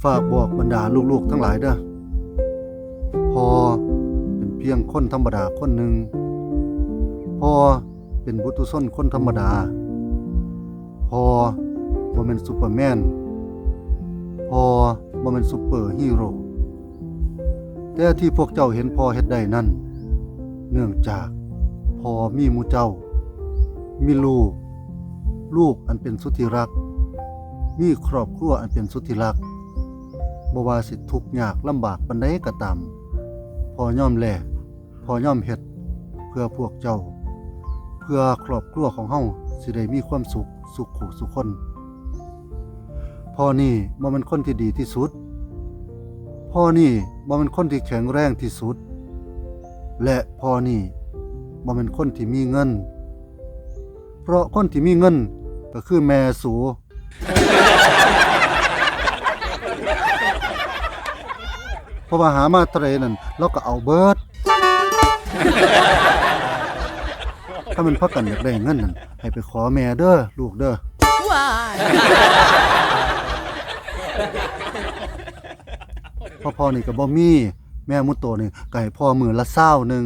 ຝາກບອກບັນດາລູກໆທັງຫຼາຍເດີ້. ພໍ່ເປັນພຽງຄົນທຳມະດາຄົນໜຶ່ງ. ພໍ່ເປັນບຸຖຸຊົນຄົນທຳມະດາ. ພໍ່ບໍ່ແມ່ນຊຸບເປີແມນ. ພໍ່ບໍ່ແມ່ນຊຸບເປີຮີໂຣ. ແຕ່ທີ່ພວກເຈົ້າເຫັນພໍ່ເຮັດໄດ້ນັ້ນ ເນື່ອງຈາກພໍ່ມີໝູ່ເຈົ້າ, ມີລູກ, ລູກອັນເປັນສຸດທີ່ຮັກ, ມີຄອບຄົວອັນເປັນສຸດທີ່ຮັກ. ບໍ່ວ່າຊິທຸກຍາກລຳບາກປານໃດກໍຕາມ, ພໍ່ຍອມແລກ, ພໍ່ຍອມເຮັດເພື່ອພວກເຈົ້າ, ເພື່ອຄອບຄົວຂອງເຮົາຊິໄດ້ມີຄວາມສຸກ ສຸຂູສຸຄົນ. ພໍ່ນີ້ບໍ່ແມ່ນຄົນທີ່ດີທີ່ສຸດ. ພໍ່ນີ້ບໍ່ແມ່ນຄົນທີ່ແຂງແຮງທີ່ສຸດ. ແລະ ພໍ່ນີ້ບໍ່ແມ່ນຄົນທີ່ມີເງິນ. ເພາະຄົນທີ່ມີເງິນກໍຄືແມ່ສູ. ເພາະວ່າຫາມາເທົ່າໃດນັ້ນ ລາວກໍເອົາເບິດ. ຖ້າແມ່ນພາກັນຢາກໄດ້ເງິນນັ້ນ ໃຫ້ໄປຂໍແມ່ເດີ້ ລູກເດີ້. ພໍ່ ພໍ່ນີ້ກໍບໍ່ມີ, ແມ່ໝູ່ໂຕນີ້ກໍໃຫ້ພໍ່ມື້ລະຊາວໜຶ່ງ.